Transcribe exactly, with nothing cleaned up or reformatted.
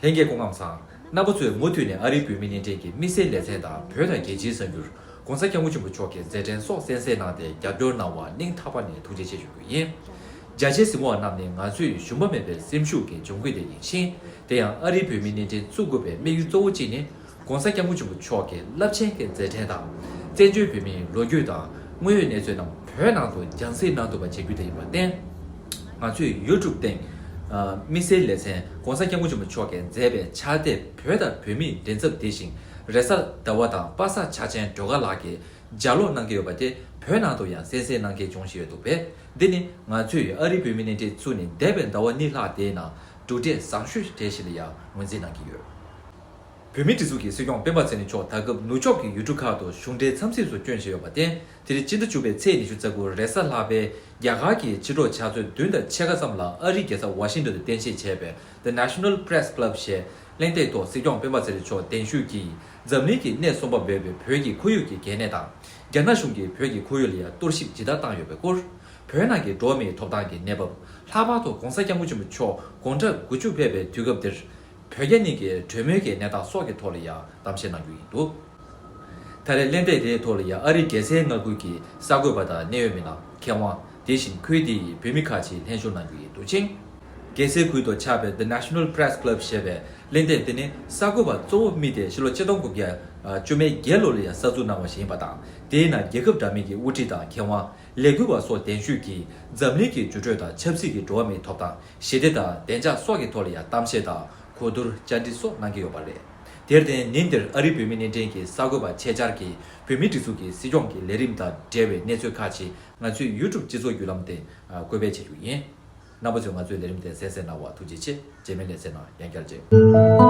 ལྷན་རྒྱས་སྐུ་ཁམས་བཟང་། རྣམ་པ་ཚོས་མུ་མཐུད་ནས་ཨ་རིའི་བོད་མི་སྣེ་འདྲེན་གྱི་དམིགས་བསལ་ལེ་ཚན་དང་བོད་དང་རྒྱལ་སྤྱིའི་གསར་འགྱུར། ྋགོང་ས་ྋསྐྱབས་མགོན་ཆེན་པོ་མཆོག་གི་མཛད་འཕྲིན་སོགས་གསན་གཟིགས་གནང་སྟེ་རྒྱབ་སྐྱོར་གནང་བར་སྙིང་ཐག་པ་ནས་ཐུགས་རྗེ་ཆེ་ཞུ་རྒྱུ་ཡིན། རྒྱ་ཆེའི་གཟིགས་མོ་བ་རྣམས་ནས་ང་ཚོས་ཞུམ་པ་མེད་པའི་སེམས་ཤུགས་ཀྱི་འབྱུང་ཁུངས་དེ་ཡིན་ཞིང་། དེ་ཡང་ཨ་རིའི་བོད་མི་སྣེ་འདྲེན་བཙུགས་དགོས་པའི་དམིགས་ཡུལ་གཙོ་བོ་གཅིག་ནི། ྋགོང་ས་ྋསྐྱབས་མགོན་ཆེན་པོ་མཆོག་གི་རླབས་ཆེན་གྱི་མཛད་འཕྲིན་དང་། བཙན་བྱོལ་བོད་མིའི་ལོ་རྒྱུས་དང་དངོས་ཡོད་གནས་ཚུལ་རྣམས་བོད་ནང་དུ་རྒྱང་སྲིང་གནང་ཐུབ་པ་བྱེད་རྒྱུ་དེ་ཡིན་པར་བརྟེན། ང་ཚོས་ཡུ་ཊུབ་སྟེང་། ཨ། དམིགས་བསལ་ལེ་ཚན་ྋགོང་ས་ྋསྐྱབས་མགོན་ཆེན་པོ་མཆོག་གིས་མཛད་པའི་ཕྱག་དེབ་བོད་དང་བོད་མིའི་མགྲིན་ཚབ་དེ་བཞིན་རེས་གཟའ་ཟླ་བ་དང་པ་སངས་འཆར་ཅན་སྒྲོལ་དཀར་ལགས་ཀྱིས་ལྗགས་ཀློག་གནང་གི་ཡོད་པ་དེ་བོད་ནང་དུ་ཡང་གསན་གཟིགས་གནང་མཁན་བྱུང་བཞིན་ཡོད་འདུག་པས། འདི་ནི་ང་ཚོས་ཨ་རིའི་བོད་མི་སྣེ་འདྲེན་བཙུགས་ནས་འདས་པའི་ཟླ་བ་གཉིས་ལྷག་དེའི་ནང་གྲུབ་འབྲས་བཟང་ཤོས་གྲས་ཤིག་ལ་ཡང་ངོས་འཛིན་གནང་གི་ཡོད། བོད་མིའི་སྒྲིག་འཛུགས་ཀྱི་སྲིད་སྐྱོང་སྤེན་པ་ཚེ་རིང་མཆོག་ད་སྐབས་ནུབ་ཕྱོགས་ཀྱི་ཡུལ་གྲུ་ཁག་ཏུ་གཞུང་འབྲེལ་འཚམས་གཟིགས་སུ་བསྐྱོད་བཞིན་ཡོད་པར་བརྟེན། དེ་རིང་སྤྱི་ཟླ་བཅུ་པའི་ཚེས་ཉི་ཤུ་རྩ་དགུ་རེས་གཟའ་ལྷག་པའི་རྒྱ་གར་གྱི་ཕྱི་དྲོ་ཆུ་ཚོད་བདུན་དང་ཕྱེད་ཀ་ཙམ་ལ་ཨ་རིའི་རྒྱལ་ས་ཝ་ཤིང་ཏོན་དུ་རྟེན་གཞི་བྱས་པའི་The National Press Club ཞེས་གླེང་སྟེགས་ཐོག་སྲིད་སྐྱོང་སྤེན་པ་ཚེ་རིང་མཆོག་གདན་ཞུས་ཀྱིས་འཛམ་གླིང་གི་སྣེ་གསུམ་པ་འབོད་པའི་བོད་ཀྱི་ཁོར་ཡུག་གི་གལ་གནད་དང་། རྒྱ་ནག་གཞུང་གིས་བོད་ཀྱི་ཁོར་ཡུག་ལ་ཡང་གཏོར་བཤིག་ཇི་ལྟར་བཏང་ཡོད་པའི་སྐོར། བོད་ནང་གི་འགྲོ་བ་མིའི་ཐོབ་ཐང་གི་གནས་བབ། ལྷག་པར་དུ་ྋགོང་ས་ྋསྐྱབས་མགོན་ཆེན་པོ་མཆོག་དགུང་གྲངས་དགུ་བཅུ་ཕེབས་པའི་དུས་སྐབས་འདིར། བོད་རྒྱ་གཉིས་ཀྱི་གྲོས་མོལ་གྱི་གནས་སྟངས་སོགས་ཀྱི་ཐོག་ལ་ཡང་གཏམ་བཤད་གནང་རྒྱུ་ཡིན་འདུག། ད་རེས་གླེང་སྟེགས་དེའི་ཐོག་ལ་ཡང་ཨ་རིའི་རྒྱལ་སའི་མངའ་ཁུལ་གྱི་གསར་འགོད་པ་དང་གནད་ཡོད་མི་སྣ། མཁས་དབང་། དེ་བཞིན་ཁུལ་དེའི་བོད་མི་ཁག་ཅིག་ལྷན་ཞུགས་གནང་རྒྱུ་ཡིན་འདུག་ཅིང་། རྒྱལ་སའི་ཁུལ་དུ་ཆགས་པའི་The National Press Club ཞེས་པའི་གླེང་སྟེགས་དེ་ནི་གསར་འགོད་པ་གཙོ་བོ་དམིགས་ཏེ་ཕྱི་ལོ་ཆིག་སྟོང་དགུ་བརྒྱ་བཅོ་བརྒྱད་ལོ་ལ་ཡང་གསར་འཛུགས་གནང་བ་ཞིག་ཡིན་པ་དང་། དེའི་ནང་རྒྱལ་ཁབ་འདྲ་མིན་གྱི་དབུ་ཁྲིད་དང་མཁས་དབང་། ལས་འགུལ་བ་སོགས་གདན་ཞུས་ཀྱིས་འཛམ་གླིང་གི་འགྱུར་འགྲོས་དང་ཆབ་སྲིད་ཀྱི་འགྲོ་བ་མིའི་ཐོབ་ཐང་། ཞི་བདེ་དང་བདེ་འཇགས་སོགས་ཀྱི་ཐོག་ལ་ཡང་གཏམ་བཤད་དང་གོ་བསྡུར་བཅར་འདྲི་སོགས་གནང་གི་ཡོད་པ་རེད། དེར་བརྟེན་ཉིན་འདིར་ཨ་རིའི་བོད་མི་སྣེ་འདྲེན་གྱི་གསར་འགོད་པ་ཆེད་བཅར་གྱིས་བོད་མིའི་སྒྲིག་འཛུགས་ཀྱི་སྲིད་སྐྱོང་གི་ལས་རིམ་དང་འབྲེལ་བའི་གནས་ཚུལ་ཁག་ཅིག་ང་ཚོའི་ཡུ་ཊུབ་སྤྱི་ཚོགས་བརྒྱུད་ལམ་སྟེང་བཀོད་སྤེལ་བྱེད་རྒྱུ་ཡིན། རྣམ་པ་ཚོས་ང་ཚོའི་ལས་རིམ་དེ་གསན་གཟིགས་གནང་བར་ཐུགས་རྗེ་ཆེ། རྗེས་མའི་ལེ་ཚན་ནང་ཡང་བསྐྱར་མཇལ།